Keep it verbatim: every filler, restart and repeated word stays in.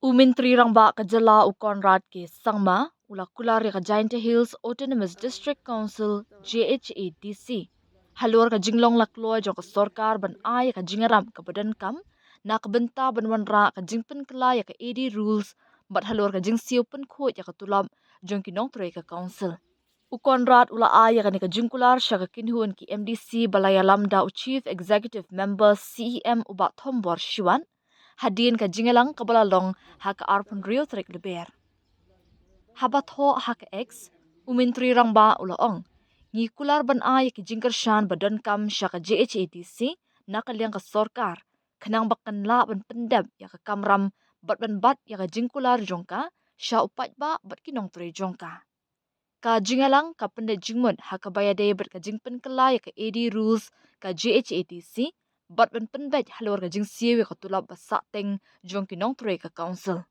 U Myntri Rangbah ka jylla u Conrad K Sangma u la kular ïa ka Jaintia Hills Autonomous District Council, J H A D C, halor ka jinglong la kloi jong ka sorkar ban ai ïa ka jingïarap kaba donkam na ka bynta ban wanrah ka jingpynkylla ïa ka A D rules bad halor ka jingsiew pynkhuid ïa ka tulop jong ki nongtrei ka council. U Conrad u la ai ïa kane ka jingkular sha ka kynhun ki M D C ba la ïalam da u Chief Executive Member, C E M, u Bah Thombor Shiwat, hadien ka jingïalang kaba la long ha ka arphew hynriew tarik Lber. Haba thoh ha ka X, u Myntri Rangbah u la ong, ngi kular ban ai ïa ki jingkyrshan ba donkam sha ka J H A D C na ka liang ka sorkar, khnang ba kan lah ban pyndep ïa ka kamram bad ban bat ïa ka jingkular jong ka sha u paidbah bad ki nongtrei jong ka. Ka jingïalang ka pyndep jingmut ha kaba ïadei bad ka jingpynkylla ïa ka A D rules ka J H A D C bad ban pynbeit halor ka jingsiew ïa ka tulop ba sahteng jong ki nongtrei ka council.